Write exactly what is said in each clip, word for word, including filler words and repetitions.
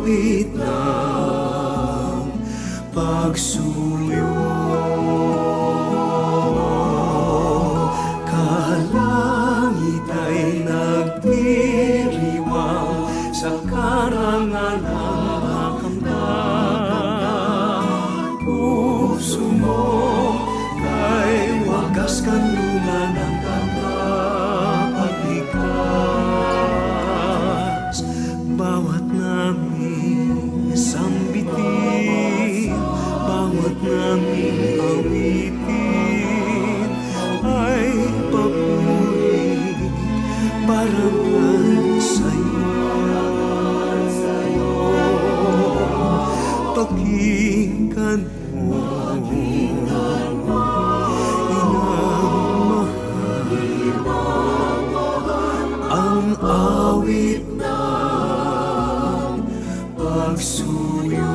Awit ng pagsuyo. Kalangit ay nagdiriwang sa karangalan ng makamtan. Pusu mo kay wagas kanlungan ng tagapagligtas. Bawat naming sambitin, bawat naming awitin ay papuri, parangal sa'yo. Pakinggan mo, Inang mahal, ang awit ng pagsuyo.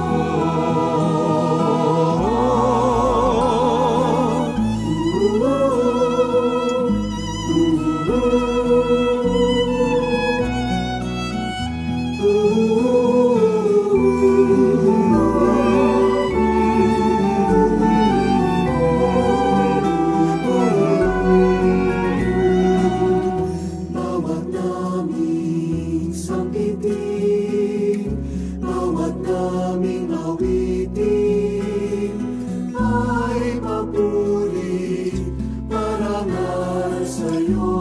Bawat naming sambitin, bawat naming awitin ay papuri, parangal sa'yo.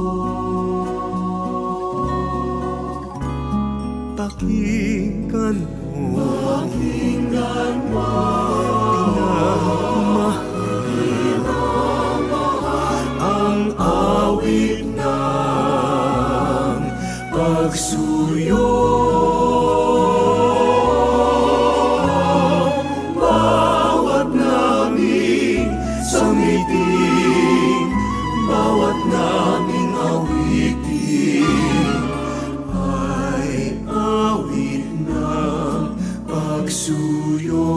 Pakinggan mo, pakinggan mo, pinagmahal, ang awit ng pagsuyo. Bawat naming sambitin, bawat naming awitin ay awit ng pagsuyo.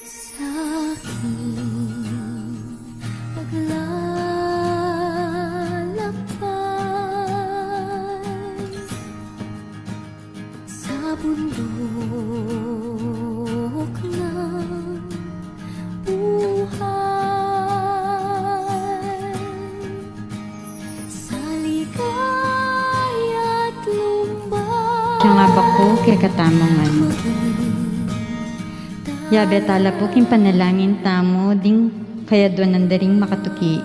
Sa aking paglalakbay sa bundok ng buhay, sa ligaya at lumbay. Siya nga ba ko, kekatamu ngan. Yabe tala pu king panalangin tamu ding kayaduanan da ring makatuki.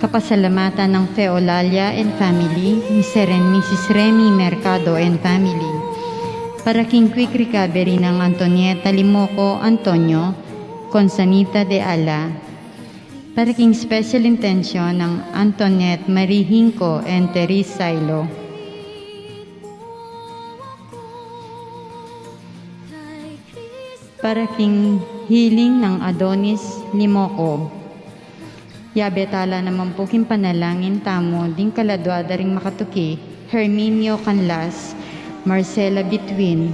Kapasalamatan nang Fe Eulalia and family, Mister and Missus Remy Mercado and family. Para king quick recovery nang Antonieta Limoco Antonio, Consanita de Ala. Para king special intention nang Antoinette Marie Hinco and Therese Sailo. Para king healing nang Adonis Limoco. Yabe tala naman pu king panalangin tamu ding kaladua da ring makatuki, Herminio Canlas, Marcela Bitwin,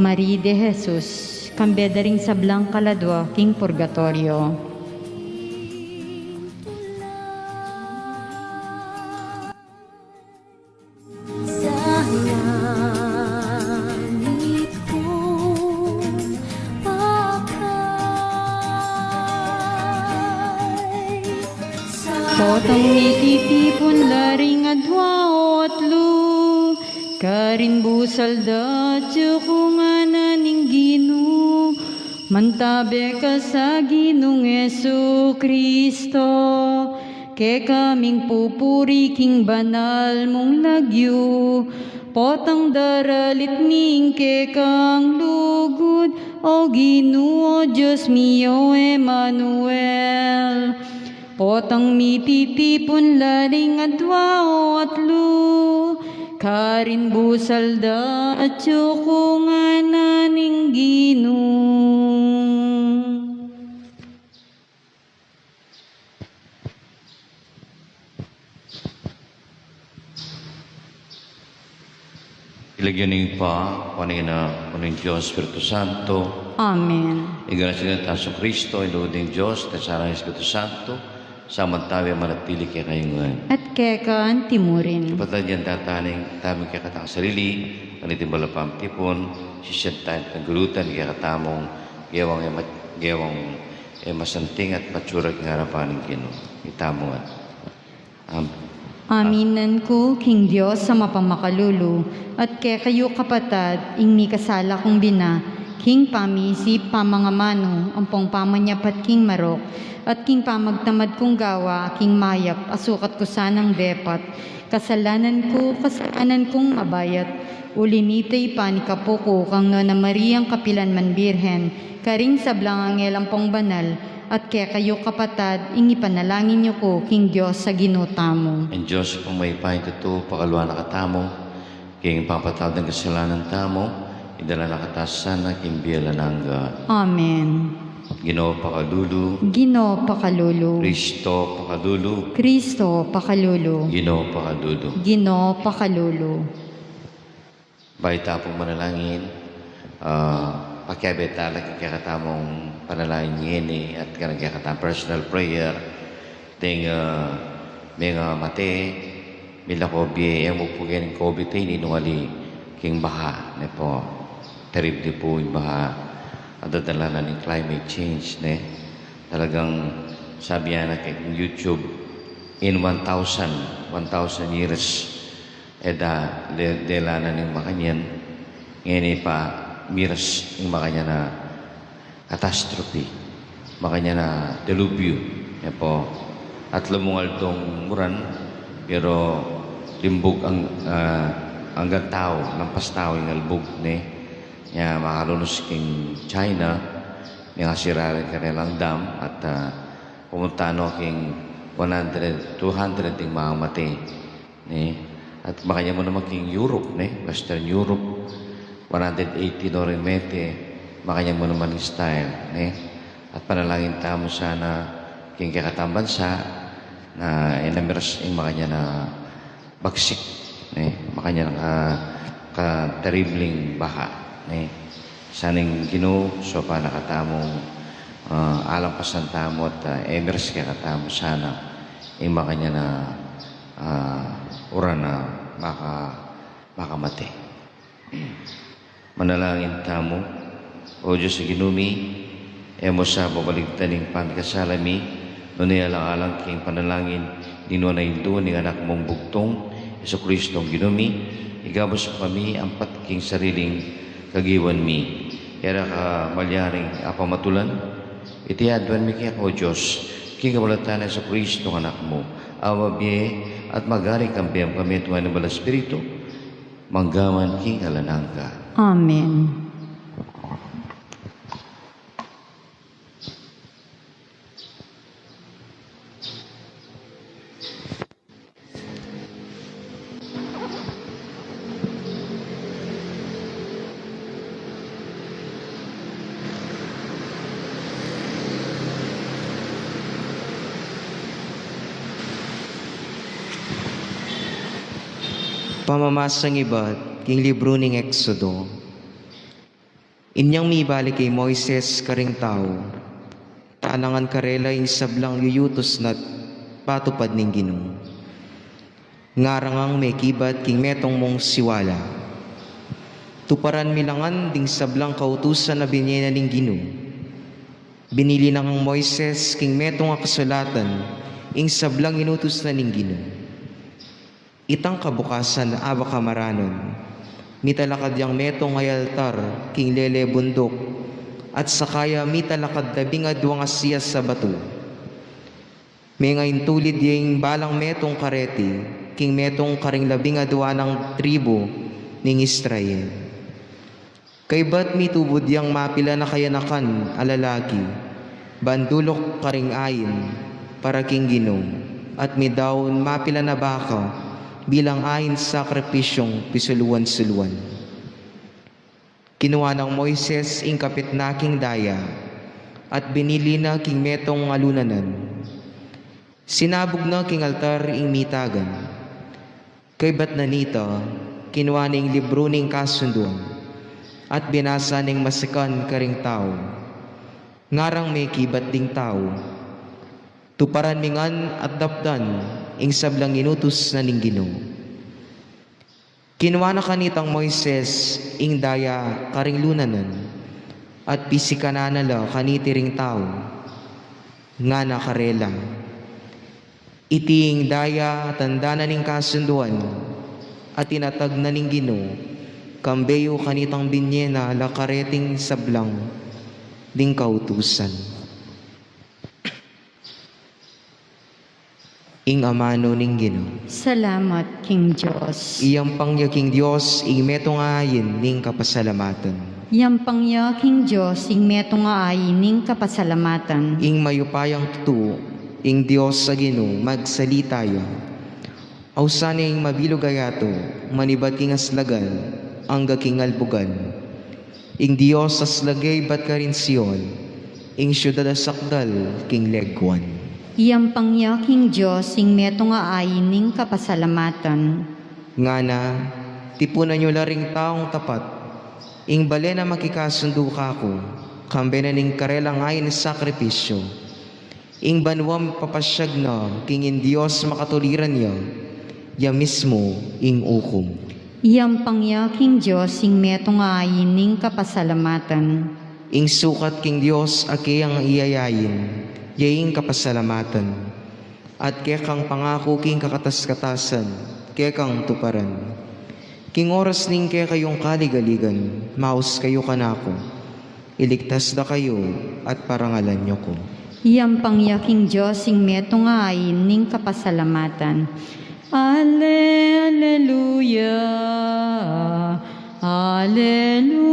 Marie de Jesus, kambe da ring sablang kaladua king purgatorio. Sa langit kong pakay. Potang mititipun la ring adua o atlu, karin busal da atyu ku ngana ning Ginu, mantabe ka sa Ginung Jesu Kristo, kekaming pupuri king banal mung lagyu, potang daralit mi ing kekang lugud, O Ginu, O Dios mi, O Emmanuel. Potang mititipun la ring adua o atlu, karin busal da atyu ku ngana ning Ginu. King lagyu ning Ibpa, king lagyu ning Anak, king lagyu ning Dios Espiritu Santo. Amen. Ing grasya ning Ginu Jesucristo, ing lugud ning Dios, at ing sala ning Espiritu Santo, sa mantabe manatili kekayu ngan. At keka antimurin. Kapatad, yan tataning tamu ing kekatang sarili, kaniting balamu pang tipun, sisian tamu at gulutan ing kekatamung gewang e ma-, gewang e masanting at matsura king arapan ning Ginu. Itamu ngan. Am-, Aminan ku king Dios a mapamakalulu, at kekayu kapatad, ing mikasala kung bina, king pamisip, pamangamanu, ampong pamanyapat king marok, at king pamagtamad kung gawa, king mayap, a sukat ku sanang depat, kasalanan ku, kasalanan kung mabayat, uli nita ipanikapu ku kang Nuan a Mariang kapilan man Birhen, karing sablang anghel ampong banal, at kekayu kapatad, ing ipanalangin yu ku king Dios a Ginu tamu. Ing Dios a mayupaya king tutu, pakaluan na katamu king pamamatawad ning kasalanan tamu, idala na katamu sana king bie alang angga. Amen. Ginu pakalulu. Ginu pakalulu. Kristo pakalulu. Kristo pakalulu. Ginu pakalulu. Ginu pakalulu. Bayu ta pung manalangin, ah, pakiabe tala king kekatamung panalangin ngeni at king kekatamung personal prayer, ding, ah, mengamate, milako bie, e mu pu keng COVID a ini, nung ali king baha, ne pu, terrible pu ing baha, a dadala na ning climate change, ne. Talagang sabi ya na king YouTube, in one thousand, one thousand years, e da, de-, dela na ning makanyan, ngeni pa miras ing makanyan a catastrophe, makanyan a delubyo, e pu. At lumung aldo ing uran, pero limbug ang, ah, anggang tau, lampas tau ing albug, ne. Nya makalunus king China, mengasira ring karelang dam, at, ah, pumunta no king one hundred, two hundred ding mamate. Ne? At makanyan mu naman king Europe, ne? Western Europe. one hundred eighty no ring mete, makanyan mu naman ing style, ne? At panalangin tamu sana king kekatang bansa na e na miras ing makanyan a bagsik, ne? Makanyan a ka, kateribling baha, ne? Sana ing Ginu saupan na katamu, ah, alampasan tamu at, ah, e miras kekatamu sana ing makanyan a, ah, uran a maka, makamate. Manalangin tamu. O Dios a Ginu mi, e mu sa babaligtan ing pangkasala mi, nune alang-alang king panalangin ning nuan a Indu ning Anak mung bugtung, Jesucristo a Ginu mi, igabus mu kami ampat king sariling kagiwan mi. E ra ka malyaring apamatulan, iti aduan mi keka, O Dios, king kapamilatan nang Jesucristo a Anak mu, a mabie at magari kambe mu kami at nuan ning Banal a Espiritu, mangga man king alang angga. Amen. Pamamasang ibat king libru ning Exodo. Inyang mibalik i Moises karing tau, talangan karela ing sablang yuyutus na't patupad ning Ginu. Ngara ngang mekibat king metung mung siwala. Tuparan mi la ngan ding sablang kautusan a binie na ning Ginu. Binili na kang Moises king metung a kasulatan ing sablang inutus na ning Ginu. Itang kabukasan a baka maranon, mitalakad yang metung a altar king lele bunduk, at saka ya mitalakad labing adwang a sias a batu. Mengaintulid ya ing balang metung kareti king metung karing labing adwa nang tribu ning Israel. Kaybat mitubud yang mapilan a kayanakan a lalaki, banduluk karing ain para king Ginu, at midaun mapilan a baka bilang ain sakripisyung pisuluan-suluan. Kinua nang Moises ing kapit na king daya, at binili na king metung a lunanan. Sinabug na king altar ing mitagan. Kaybat na nita, kinua ne ing libru ning kasunduan, at binasa neng masikan karing tau. Ngarang mekibat ding tau, "Tuparan mi ngan at daptan ing sablang inutus na ning Ginu." Kinua na kanitang Moises ing daya karing lunanan, at pisikanan na la kaniti ring tau, ngana karela, "Iti ing daya a tanda na ning kasunduan a tinatag na ning Ginu, kambe yu kanitang binie na la kareting sablang ding kautusan." Ing amanu ning Ginu. Salamat king Dios. Iyampang ya king Dios ing metung a ain ning kapasalamatan. Iyampang ya king Dios ing metung a ain ning kapasalamatan. Ing mayupayang tutu, ing Dios a Ginu, magsalita ya. Ausan ne ing mabilug a yatu, manibat king aslagal angga king albugan. Ing Dios a aslage ibat karin Sion, ing siudad a sakdal king leguan. Iyampang ya king Dios ing metung a ain ning kapasalamatan. Ngana, tipunan yu la ring taung tapat, ing balen a makikasundu kaku, kambe na ning karelang ain sakripisyu. Ing banua mipapasiag na king ing Dios makatuliran ya, ya mismu ing ukum. Iyampang ya king Dios ing metung a ain ning kapasalamatan. Ing sukat king Dios a keyang iyayain, ya ing kapasalamatan. At kekang pangaku king kakatas-katasan, kekang tuparan. King oras ning kekayung kaligaligan, maus kayu kanaku. Iligtas da kayu at parangalan yu ku. Iyampang ya king Dios ing metung a ain ning kapasalamatan. Ale, aleluya, aleluya,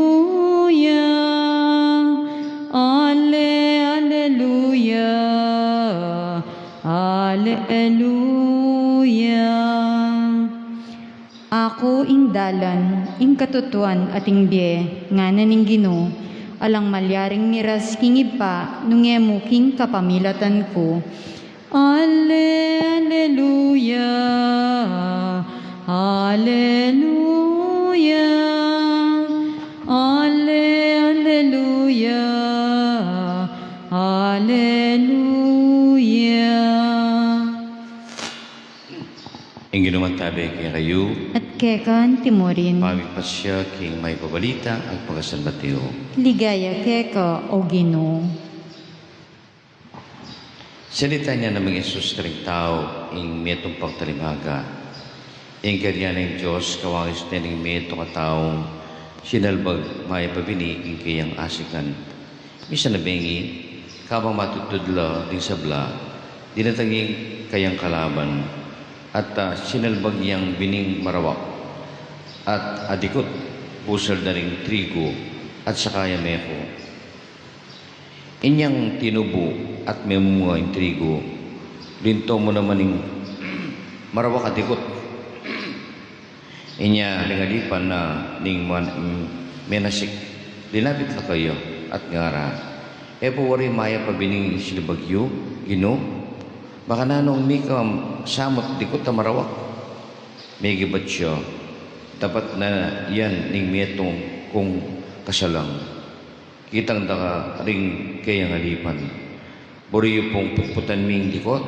ale, aleluya, aleluya. Aku ing dalan, Ing katutuan ating bie, ngana ning Ginu, alang malyaring miras king Ibpa, nung e mu king kapamilatan ku. Ale, aleluya, aleluya, ale, aleluya, aleluya. Ing Ginu mantabe kekayu. At keka anti mu rin. Pamipasya king Mayap a Balita agpang kang San Mateo. Ligaya keka, o Ginu. Sinalita na namang Jesus karing tau ing metung pang talimaga. Ing kayarian ning Dios kawangis ne ning metung a taung sinalbag mayap a bini king keyang asikan. Misan a bengi, kabang matudtud la ding sabla, dinatang ing kayang kalaban, at, ah, sinalbag yang bining marawak, at adikut, busal da ring trigu, at saka ya meku. Inyang tinubu at memunga ing trigu, linto mu naman ing marawak a dikut. Inya ring alipan na ning man-, mm, menasik, linapit la kaya at ngara, "E pu wari mayap a bining sinalbag yu, Ginu? Makananu mika samut dikut a marawak?" Mekibat ya, "Dapat na yan ning metung kung kasalang." Kitang da ka ring keyang alipan. "Buri yu pung putputan mi ing dikut?"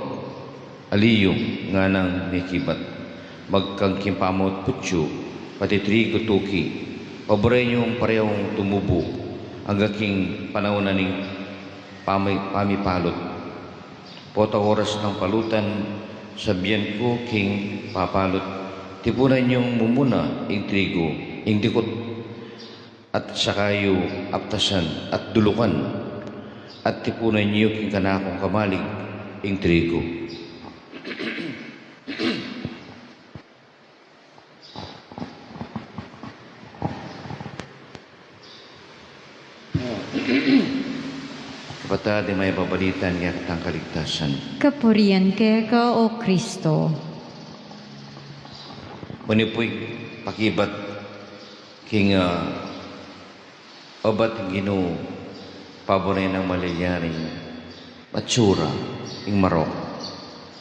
"Ali yu," nganang mekibat, "magkang king pamutput yu, pati trigu tuki. Paburen yung parehong tumubu, angga king panaun na ning pami-, pamipalut. Pota oras nang palutan, sabian ku king papalut, tipunan yung mumuna ing trigu, ing dikut at saka yu aptasan at dulukan, at tipunan yu king kanakung kamalig ing trigu." Kapatad, ing mayap a balita ning kekatang kaligtasan. Kapurian keka, o Kristo. Manipuy pakibat king, ah, obat ning Ginu, paburen nang malilyaring matsura ing marok.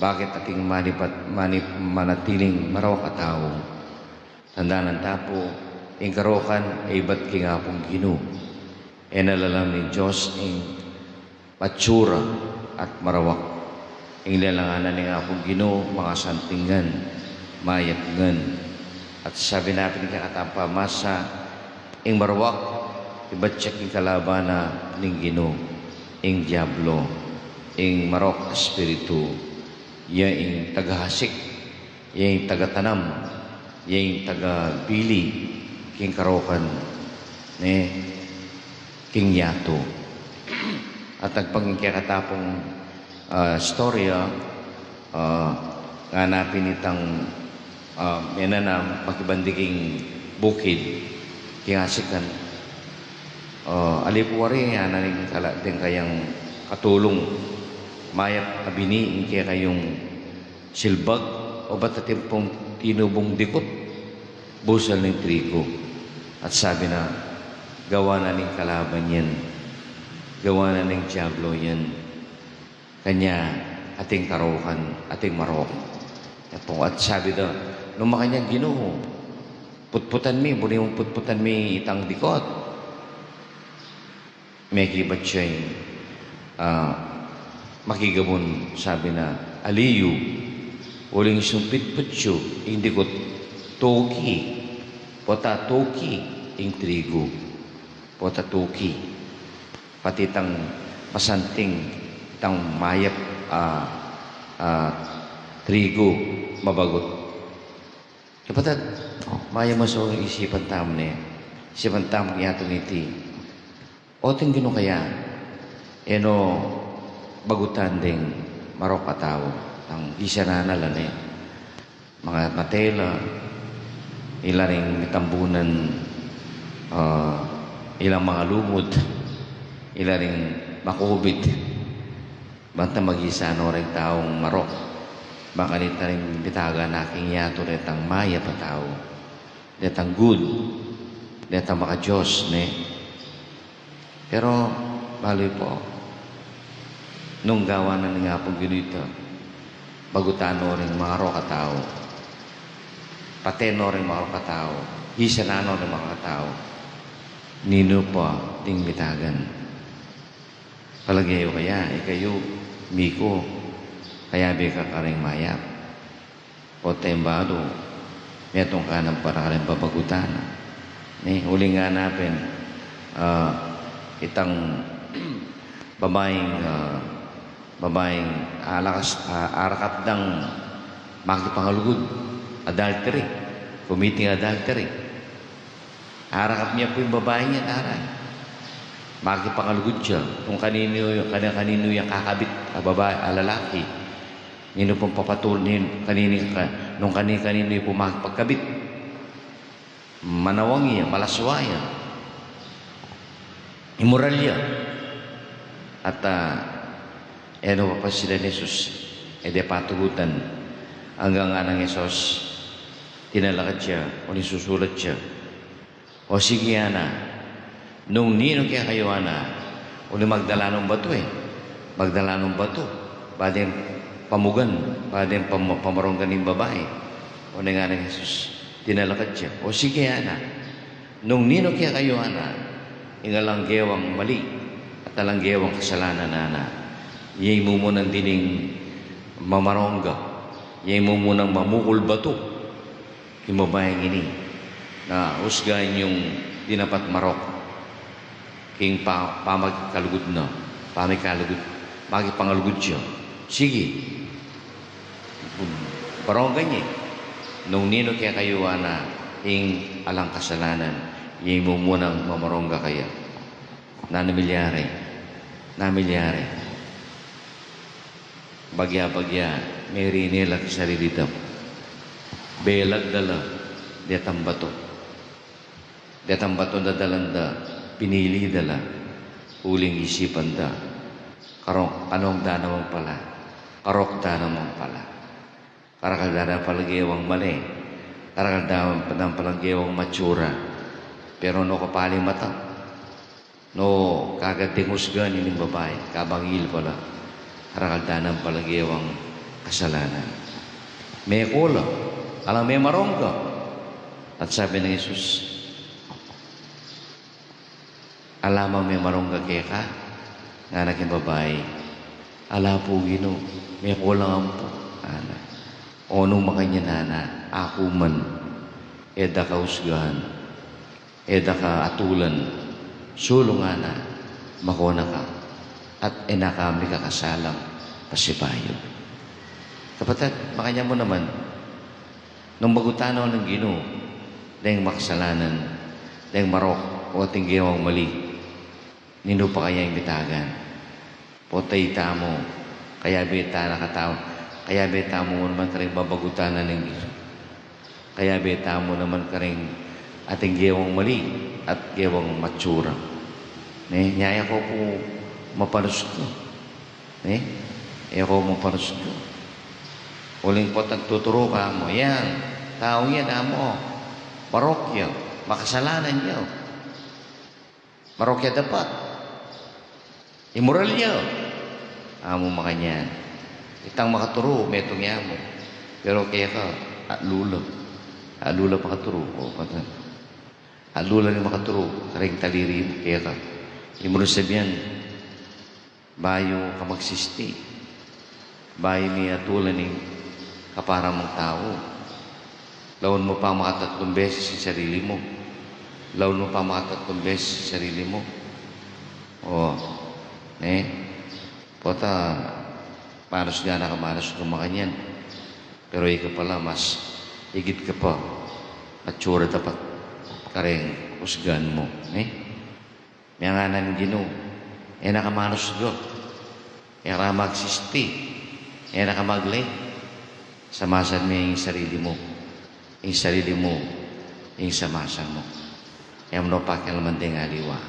Bakit ating manipat-, mani-, manatiling marawak a tau? Tandanan ta pu, ing karokan e ibat king Apung Ginu. E na lalam ning Dios ing matsura at marawak. Ing lelangan na ning Apung Ginu, makasanting ngan, mayap ngan. At sabi na pin ing kekatang pamasa, ing marawak, ibat ya king kalaban na ning Ginu, ing Diablo, ing marok a espiritu, ya ing tagahasik, ya ing tagatanam, ya ing tagabili king karokan, ne, king yatu. At agpang ing kekatapung, ah, istorya, ah, ngana pin itang, ah, menanam makibandi king bukid, king asikan. Ah, ali pu wari, ngana ning kala-, deng kayang katulung, mayap a bini ing kekayung silbag, obat atin pung tinubung dikut, busal ning trigu. At sabi na, gawa na ning kalaban yan, gawa na ning Diablo yan. Kanya ating karokan, ating marok. At sabi da, nung makanyan, Ginu, putputan mi, buri mung putputan mi itang dikut. Mekibat ya ing, ah, makigabun, sabi na, ali yu, uling sumpitput yu ing dikut, tuki, pota tuki ing trigu, pota tuki. Pati itang masanting, itang mayap, ah, ah, trigu, mabagut. Kapatad, mayap maso isipan tamu ne. Isipan tamu king yatu iti. Oting Ginu kaya, e no bagutan deng marok a tau, tang gisa na la ne. Manga matela, ila ring mitambunan, ah, ilang mangalumud, ila ring makubit, banta magisa no reng taung marok, makanita ring bitagan na king yatu retang mayap a tau. detang good, detang maka-Dios, ne? Pero, balu yu pu, nung gawan na ning Apung Ginu ita, bagutan no ring marok a tau, paten no ring marok a tau, gisanan no ring marok a tau, ninu pa ding mitagan? Palage yu kaya, ikayu, miku, kayabe ka karing mayap? O tembado, metung ka nang para karing babagutan. Ne, uling ngana pin, ah, itang babaing, ah, babaing alakas, ah, arakap dang makipangalugud, adultery, committing adultery. Arakap ya pu ing babaing yan, aray. Makipangalugud ya. Kung kaninu, kani-, kaninu ya kakabit, a babae, a lalaki. Ninu pung papatul-, nin-, kanini ka, nung kani-, kaninu pu makipagkabit. Manawang ya, malaswa ya. Imoral ya. At, ah, e no papansinan nang Jesus, e de patugutan. Anggang nganang Jesus, tinalakad ya, o nisusulat ya. O sige, ana, nung ninu kekayu, ana, uli magdala nung batu, e. Magdala nung batu. Ba deng pamugan, ba deng pam-, pamaronggan ing babai. O neng nganang Jesus, tinalakad ya. O sige, ana, nung ninu kekayu, ana, ing alang gewang mali, at alang gewang kasalanan, ana, iya ing mumunang dining mamarongga, iya ing mumunang mamukul batu. Ing babaing ini, na usgan yung dinapat marok king pa-, pamakalugud na, pamakalugud, makipangalugud ya. Sige. Marongga ne. Nung ninu kekayu, ana, ing alang kasalanan, iya ing mumunang mamarongga kaya. Nanu milyari? Nanu milyari? Bagya-bagya, merinis la king sarili da. Belag da la detang batu. Detang batu a dadalan da, pinili da la uling isipan da. Karok, kanung da naman pala. Karok da naman pala. Karakal da naman pala ing gewang mali. Karakal da naman pala ing gewang matsura. Pero no kapali mata, no kagad deng usgan ining babai, kabangil pala. Karakal da naman pala ing gewang kasalanan. Meko la, alang memarongga. At sabi nang Jesus, ala mang memarongga keka? Ngana king babai, ala pu, Ginu, meko la ngan pu, ngana. O nung makanyan, ngana, aku man, e da ka usgan, e da ka atulan, sulung, ngana, makona ka, at e na ka mikakasalang pasibayu. Kapatad, makanyan mu naman, nung bagutan no ning Ginu deng makasalanan, deng marok, o ating gewang mali, ninu pa kaya ing mitagan? Potay tamu, kayabe ta na katau, kayabe tamu naman karing babagutan na ning Ginu. Kayabe tamu naman karing ating gewang mali at gewang matsura. Ne, nya e ko pu mapanusgan. Ne? E ko mapanusgan. Uling potang tuturu ka mu, yan, taung yan, amu, marok ya, makasalanan ya. Marok ya dapat. Imoral ya. Amu makanyan. Itang makaturu, metung ya mu. Pero keka, alu la. Alu la makaturu. O, patan. Alu la ning makaturu karing taliri mu, keka. Imoral sabian, bayu ka magsisti, bayu mi atulan ing kapara mung tau. Lawan mu pa makatatlung beses ing sarili mu. Lawan mu pa makatatlung beses ing sarili mu. O, ne? Pota, manusgan na ka manusgan makanyan. Pero ika pala mas igit ka pa. Atsura dapat karing usgan mu, ne? Miyangana ning Ginu, e na ka manusgan, e na ka magsisti, e na ka magle. Samasan mu ing sarili mu, ing sarili mu, ing samasan mu. E mu no pakialaman deng aliwa.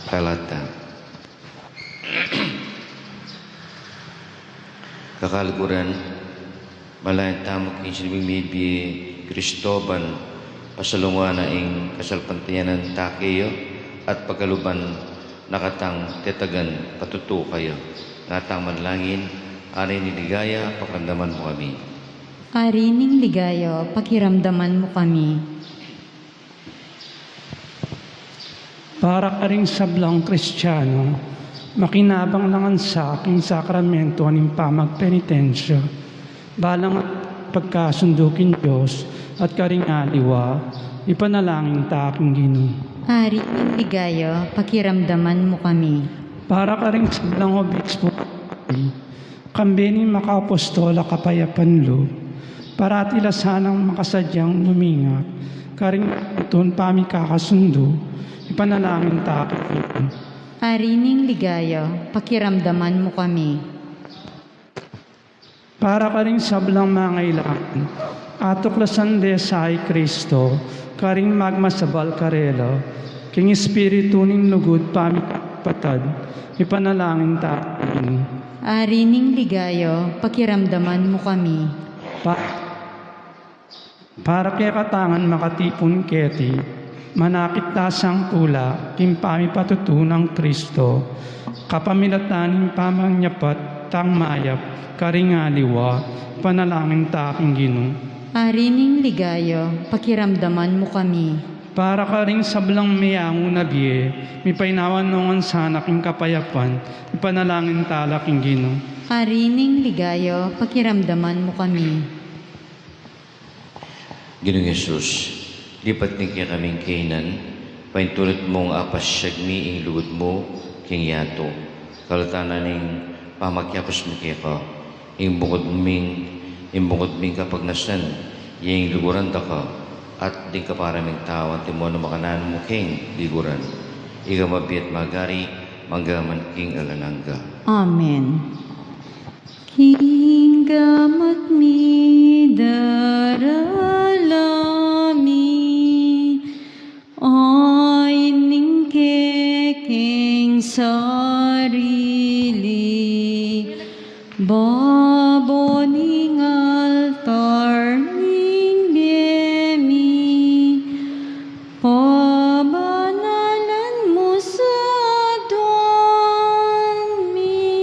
Talata. Kakaluguran, Malayan tamu king sinubling mie i Cristobal, pasalunguan na ing kasalpantayanan ta keya at pakaluban na katang tetagan patutu kaya. Ngatang manalangin, Ari ning ligaya, pakiramdaman mu kami. Ari ning ligaya, pakiramdaman mu kami. Para karing sablang Kristiano, makinabang la ngan sa king sakramento ning pamagpenitensya, balang pagkasundu king Dios at karing aliwa, ipanalangin ta king Ginu. Ari ning ligaya, pakiramdaman mu kami. Para karing sablang obispo, kambe ning makaapostol a kapayapan lub, parati la sanang makasadyang lumingat karing tun pamikakasundu, ipanalangin ta king Ginu. Ari ning ligaya, pakiramdaman mu kami. Para karing sablang mangailangan, atuklasan de sa i Kristo karing magmasabal karela king espiritu ning lugud pamikapatad, ipanalangin ta king Ginu. Ari ning ligaya, pakiramdaman mu kami. Pa- Para kekatang makatipun keti, manakit ta sangkula king pamipatutu nang Kristo, kapamilatan ning pamanyapat tang mayap karing aliwa, ipanalangin ta king Ginu. Ari ning ligaya, pakiramdaman mu kami. Para karing sablang meyangu na bie, mipainawa no ngan sana king kapayapan, ipanalangin ta la king Ginu. Ari ning ligaya, pakiramdaman mu kami. Ginung Jesus, lipat ning kekaming kainan, paintulut mung apasyag mi ing lugud mu king yatu. Kalatan na ning pamakiapus mi keka, ing bungud ming, ing bungud ming kapagnasan, ing luguran da ka, at ding kapara ming tau, antimo na makanan mu king liguran. Ika mabie at magari, mangga man king alang angga. Amen. King gamat mi darala mi, ain ning kekeng sarili, babo ning altar ning bie mi, pabanalan mu sa aduan mi.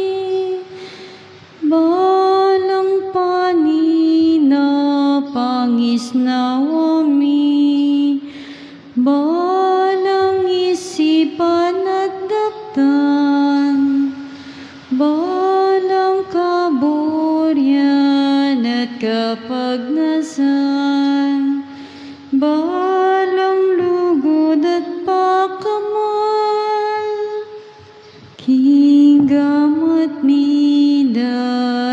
Balang paninapang isnawa mi, balang isipan at daptan, balang kaburian at kapagnasan, balang lugud at pakamal. King gamat mi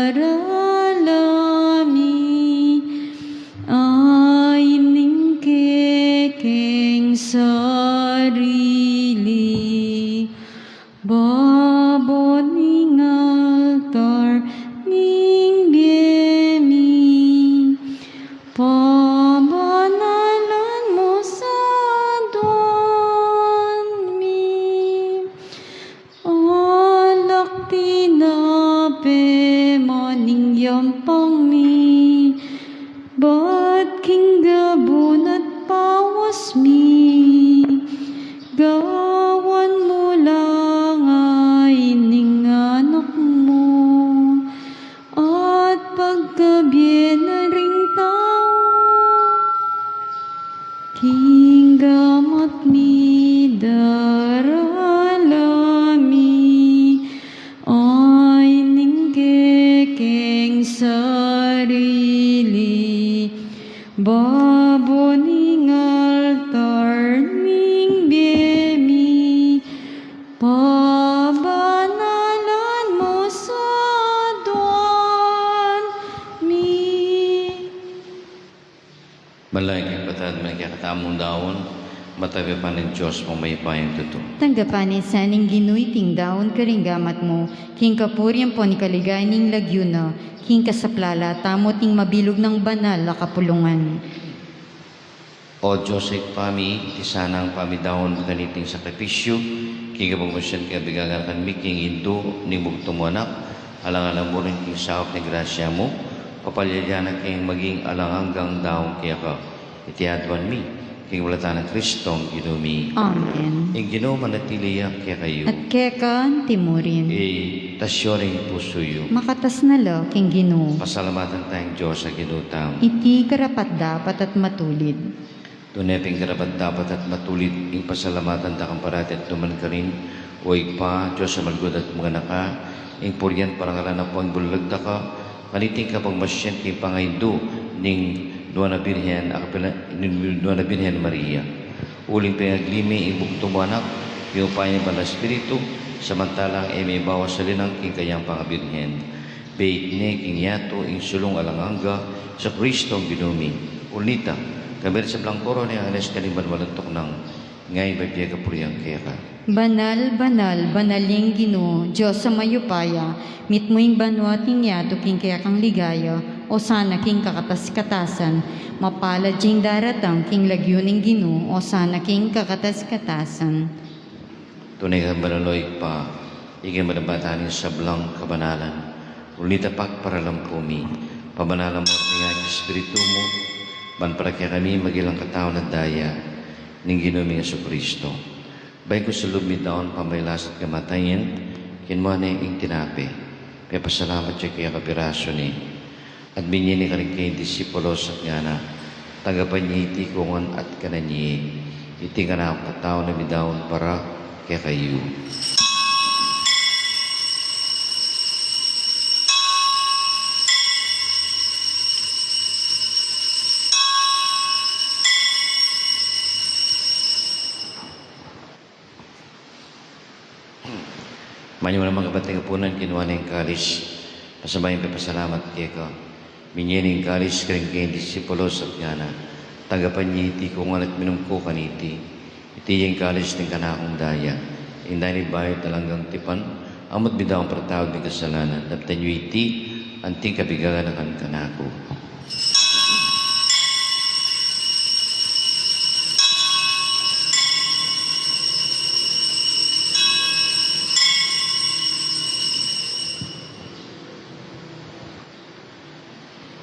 darala mi, ain ning kekeng sarili, babo ning altar ning bie mi, pabanalan mu sa aduan mi. Alak tinape man ing yampang mi, bat king gabun at pawas mi, gawan mu la ngan ing anak mu, at pagkabie na ring tau. King gamat mi darala mi, ain ning kekeng sarili, babo ning altar ning bie mi, pabanalan mu sa aduan mi. Manalangin kekatamu, manalangin kekatamung daun, matabi pa ning Dios mung mayupayang tutu. Tanggapan na sa ning Ginu iting daun karing gamat mu, king kapurian ampon king kaligayan ning lagyu na, king kasaplalan tamu at ning mabilug nang banal a kapulungan. O Dios, Ibpa mi, iti sanang pamidaun kaniting sakripisyu, king kapagmasusyan king abigan kami king indu ning bugtung mung anak, alang-alang mu rin king saup ning grasya mu, Papalyayan na keng maging alang anggang daun keka. Iti aduan mi, king kapamilatan nang Kristong Ginu mi. Amen. Ing Ginu manatili ya kekayu. At keka antimurin. Itas yu ring pusu yu. Makatas na la king Ginu. Pasalamatan taya ing Dios a Ginu tamu. Iti karapat-dapat at matulid. Tune pin karapat-dapat at matulid ing pasalamatan da kang parati at nukarin man, O Ibpa, Dios a malugud at maganaka, ing purian, parangalan, ampon bulag da ka, kaniting kapagmasian king pangaindu ning Nuan a Birhen, a kapila-, ning Nuan a Birhen Maria. Uling pengagli mi ing bugtung mung anak, king upaya ning Banal a Espiritu, samantalang e mibawas a linang king kayang pangabirhen. Beit ne king yatu ing sulung alang angga, Jesucristo Ginu mi. Uli na nita, kambe ring sablang koro ning angeles karing banua alang tuknang, ngeni at kapilan man, kapurian keka. Banal, banal, banal yang Ginu, Dios a mayupaya, mitmu ing banua at ing yatu king kekang ligaya, Osana king kakatas-katasan. Mapalad yang daratang king lagyu ning Ginu, Osana king kakatas-katasan. Tune kang banal, O Ibpa, ika ing manibatan ning sablang kabanalan. Uli na nita, pagparalan pu mi, pabanalan mu at ing Espiritu mu, ban para kekami maging alang katawan at daya ning Ginu ming Jesucristo. Bayu ing kusang lub mi daun pamagkasakit at kamatayan, kinua ne ing tinape, pepasalamat ya keka, pirasu ne, at binye ne karing kayang disipulos at ngana: Tanggapan ye iti kungan at kanan ye, iti ing kanakung katawan a midaun para kekayu. Manyawad naman, kapatad, king apunan, kinua ne ing kalis, pasambayang pepasalamat keka, binye ne ing kalis karing kayang disipulos at ngana: Tanggapan ye iti kungan at minum ko kaniti, iti ya ing kalis ning kanakung daya, ing daya ning bayu at alang anggang tipan, a mitmu at midaun para patawad ning kasalanan. Daptan yu iti anting kabigagan a kanaku.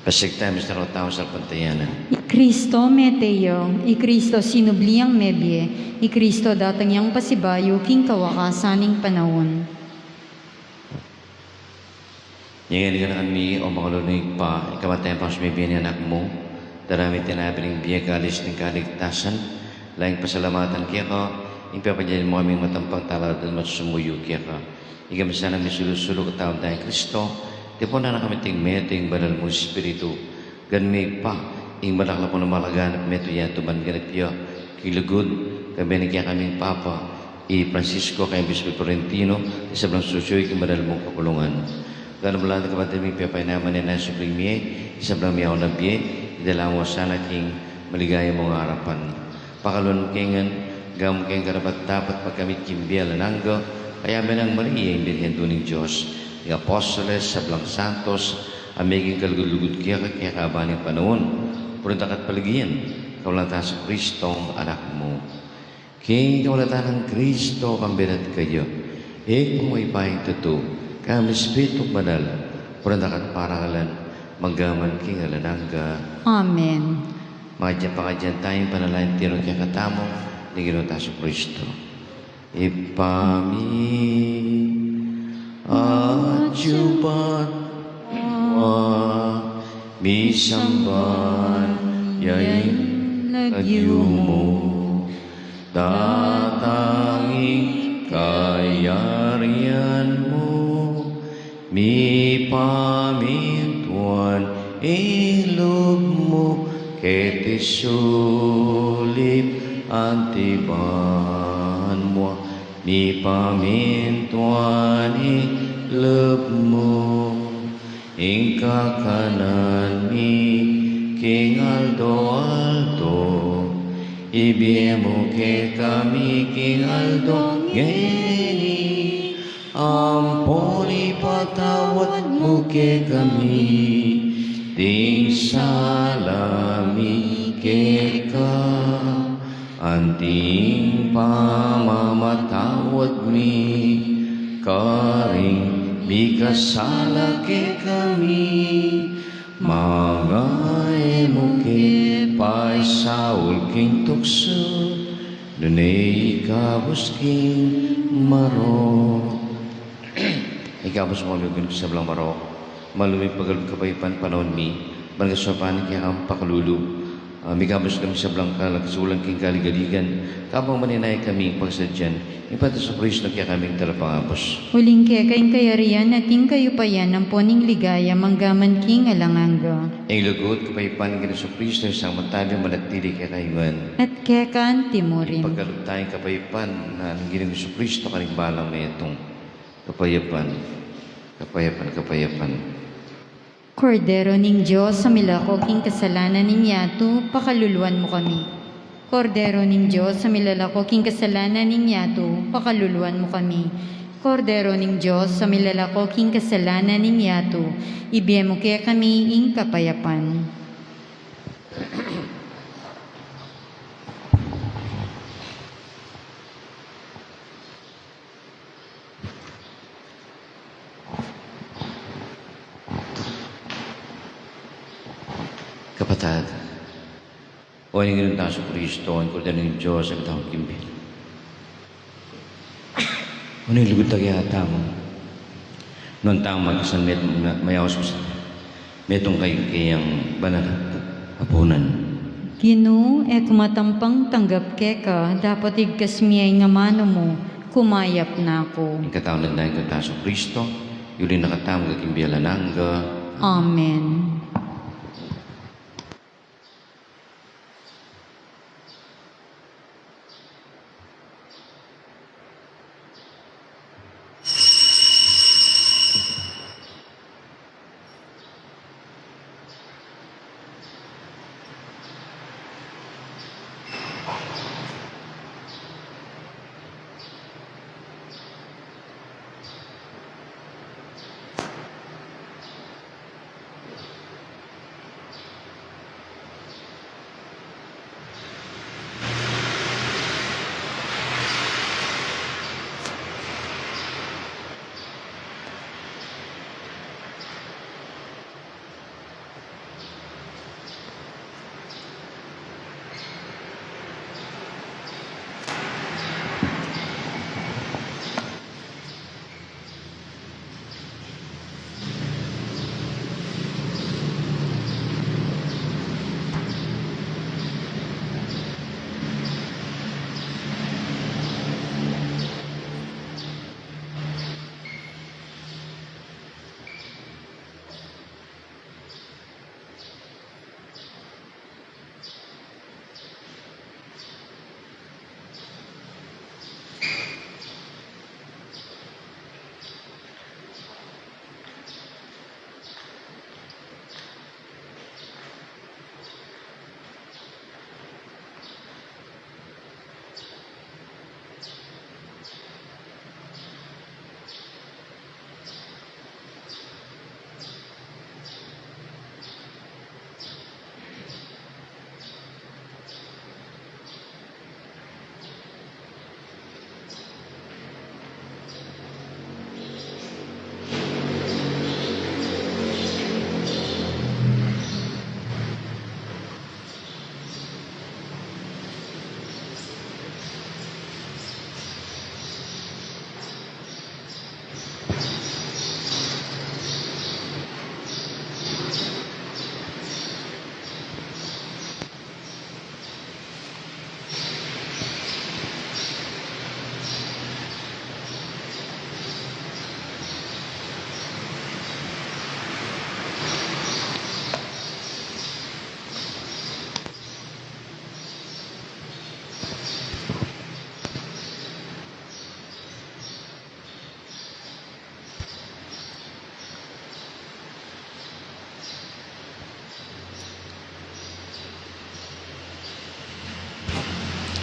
Pasig tamu, misterong tau salpantayanan. I Kristo mete ya, i Kristo sinubli yang mebie, i Kristo datang yang pasibayu king kawakasan ning panaun. Ngeni ganakan mi, o mangalulung Ibpa, ing kamatayan ampong mebie ning Anak mu, darame ing tinape ning bie, kalis ning kaligtasan, lalu pasalamatan keka, ing pepagyan mu kaming matampang talad at sumuyu keka. Ika misan a misulu-sulu katawan da nang Kristo, tipunan na kami king metung ning Banal mung Espiritu. Ganun me Ibpa, ing banal a pamalaganap metung yatu ban ganap ya king lugud, kambe ning kekaming Papa i Francisco, kayang Bispu Florentino, ing sablang susuyu king banal mung kapulungan. Ganap la ring kapatad ming pepainaman ne nang subling mie, ing sablang miyaun a bie, idala mu la sana king maligaya mung arapan. Pakaluluan mu kami ngan, gawan mu kaming karapat-dapat magkamit king bie alang angga, kayabe nang Maria, ing Birhen Indu ning Dios, ing apostoles, sablang santos, a meking kalugud-lugud keka king kekaban ning panaun. Purian da ka at paligayan, kapamilatan nang Kristong Anak mu. King kapamilatan nang Kristo, kambe at kaya, Ibpa ming mayupayang tutu, kayabe ning Espiritu Banal, purian da ka at parangalan, mangga man king alang angga. Amen. Makapangadyan tamu, panalangin tamu ing kekatamu ning Ginung Jesucristo. Ibpa mi, atsu ka banua, misamban ya ing lagyu mu, datang ing kayarian mu, mipamintuan ing lub mu keti sulip anti banua. Mipamintuan ing lub mu, ing kakanan mi king aldo-aldo, ibie mu kekami king aldo ngeni, ampon ipatawad mu kekami ding sala mi keka, anti ing pamamatawad mi karing mikasala kekami, Manga e mu ke paisaul king tuksu, nune ikabus king marok. Ikabus mu kami king sablang marok, malugud, pagkalub, kapayapan panaun mi, ban kasaupan ning kekang pakalulu. Ah, mikabus kami sablang kalakasulan king kaligaligan, kabang maninaya kami king pagsadyan ning Panginoong Jesucristo, kekaming talapangabus. Uling keka ing kayarian at ing kayupayan ampon ing ligaya mangga man king alang angga. Ing lugud, kapayapan ning Ginu Jesucristo, ing sablang manatili kekayu ngan. At keka antimurin. Pagkalub taya ing kapayapan ning Ginu Jesucristo karing balang metung. Kapayapan, kapayapan, kapayapan. Kordero ning Dios, a milako king kasalanan ning yatu, pakaluluan mu kami. Kordero ning Dios, a milalako king kasalanan ning yatu, pakaluluan mu kami. Kordero ning Dios, a milalako king kasalanan ning yatu, ibie mu kekami ing kapayapan. Kapatad, o ning Ginung tang Jesucristo, ing Kordero ning Dios, a milalako king bie. O ning lugud ta kaya tamu. Nuan tang makasan met-, ma-, mayaus metung kayang banal a punan. Ginu, e ku matampang tanggap keka, dapot igkas mi ya ing amanu mu, kumayap na ku. Ing katawan at daya ning Ginu tang Jesucristo, yuli na katamu king bie alang angga. Amen.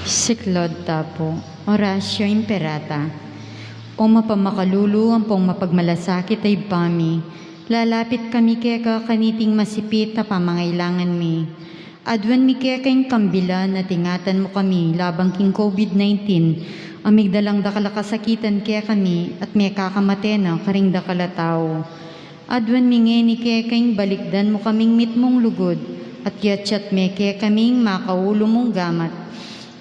Siklaud ta pu. Oratio Imperata. O mapamakalulu ampong mapagmalasakit a Ibpa mi, lalapit kami keka kaniting masipit a pamangailangan mi. Aduan mi keka ing kambilan at ingatan mu kami labang king COVID nineteen, a migdalang dakal a kasakitan kekami at mekakamate na karing dakal a tau. Aduan mi ngeni keka ing balikdan mu kaming mitmung lugud, at yatyat me kekami ing makaulu mung gamat.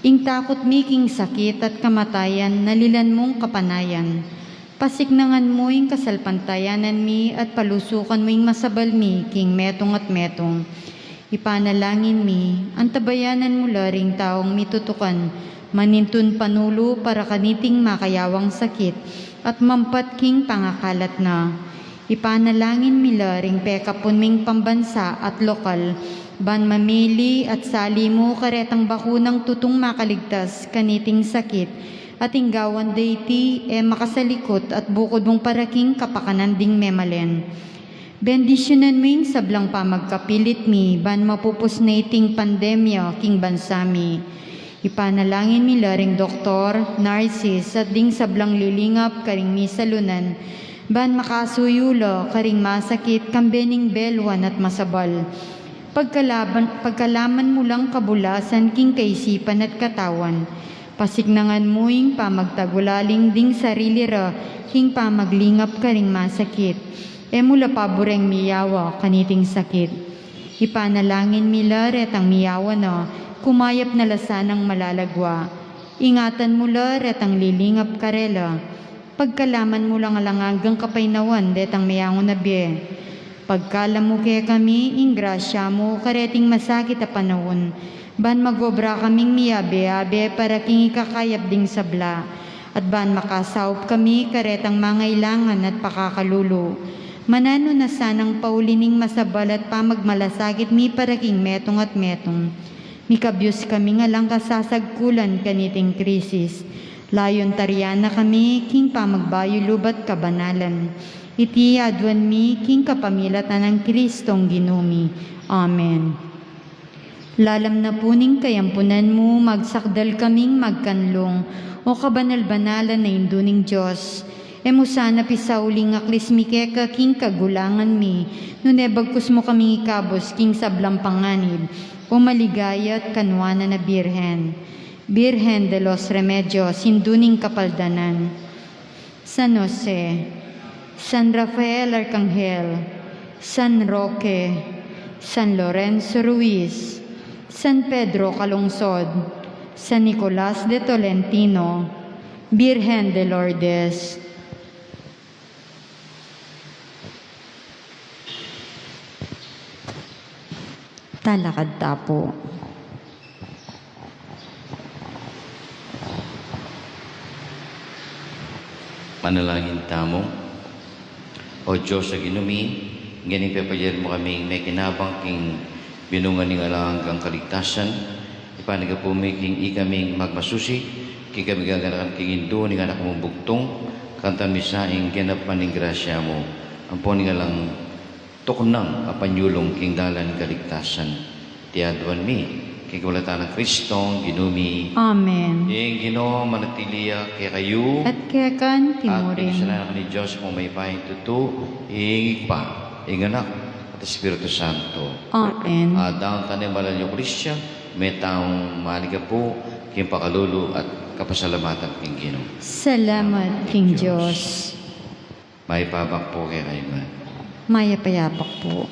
Ing takut mi king sakit at kamatayan, nalilan mung kapanayan. Pasiknangan mu ing kasalpantayanan mi at palusukan mu ing masabal mi king metung at metung. Ipanalangin mi, antabayanan mu la ring taung mitutukan manintun panulu para kaniting makayawang sakit at mampat king pangakalat na. Ipanalangin mi la ring pekapun ming pambansa at lokal, ban mamili at sali mu karetang bakunang tutung makaligtas kaniting sakit, at ing gawan da iti e makasalikut at bukud mung para king kapakanan ding memalen. Bendisyunan mu ing sablang pamagkapilit mi, ban mapupus na iting pandemya king bansa mi. Ipanalangin mi la ring doktor, narsis, at ding sablang lilingap karing misalunan, ban makasuyu la karing masakit kambe ning beluan at masabal. Pagkalaban, pagkalaman mu lang kabulasan king kaisipan at katawan. Pasiknangan mu ing pamagtagulaling ding sarili ra king pamaglingap karing masakit. E mu la pabureng miyawa kaniting sakit. Ipanalangin mi la retang miyawa na, kumayap na la sanang malalagwa. Ingatan mu la retang lilingap karela. Pagkalaman mu lang alang anggang kapaynawan detang meyangu na bie. Pagkalam mu kekami ing grasya mu kareting masakit a panaun, ban magobra kaming miyabe-abe para king ikakayap ding sabla, at ban makasaup kami karetang mangailangan at pakakalulu. Mananu na sanang pauli ning masabal at pamagmalasakit mi para king metung at metung. Mikabyus kaming alang kasasagkulan kaniting krisis. Layun tarian na kami king pamagbayu lub at kabanalan. Iti aduan mi king kapamilatan nang Kristong Ginu mi. Amen. Lalam na pu ning kayampunan mu, magsakdal kaming magkanlung, o kabanal-banalan a Indu ning Dios. E mu sana pisauli ing aklis mi keka king kagulangan mi, nune bagkus mu kaming ikabus king sablang panganib, o maligaya at kanuanan a Birhen. Birhen de los Remedios, Indu ning Kapaldanan. San Jose, San Rafael Arcangel, San Roque, San Lorenzo Ruiz, San Pedro Calungsod, San Nicolas de Tolentino, Birhen de Lourdes. Talakad ta pu. Manalangin tamu. O Dios a Ginu mi, ngeni pepayari mu kaming mekinabang king binunga ning alang anggang kaligtasan, ipanyawad mu king ikaming magmasusi, king ikami gaganakan king Indu ning Anak mung bugtung, kantan mi sa ing ganap man ning grasya mu, ampon ing alang tuknang a panyulung king dalan ning kaligtasan. Iti aduan mi king kapamilatan nang Kristong Ginu mi. Amen. Ing Ginu manatili ya kekayu. At keka mu rin. At ing salanan ning Dios a mayupayang tutu, ing Ibpa, ing Anak, at Espiritu Santo. Amen. Aduan tane malan yu Kristo, metaung maligapu king pakalulu at kapasalamatan king Ginu. Salamat king Dios. Mayap a abak pu kekayu ngan. Mayap a abak pu.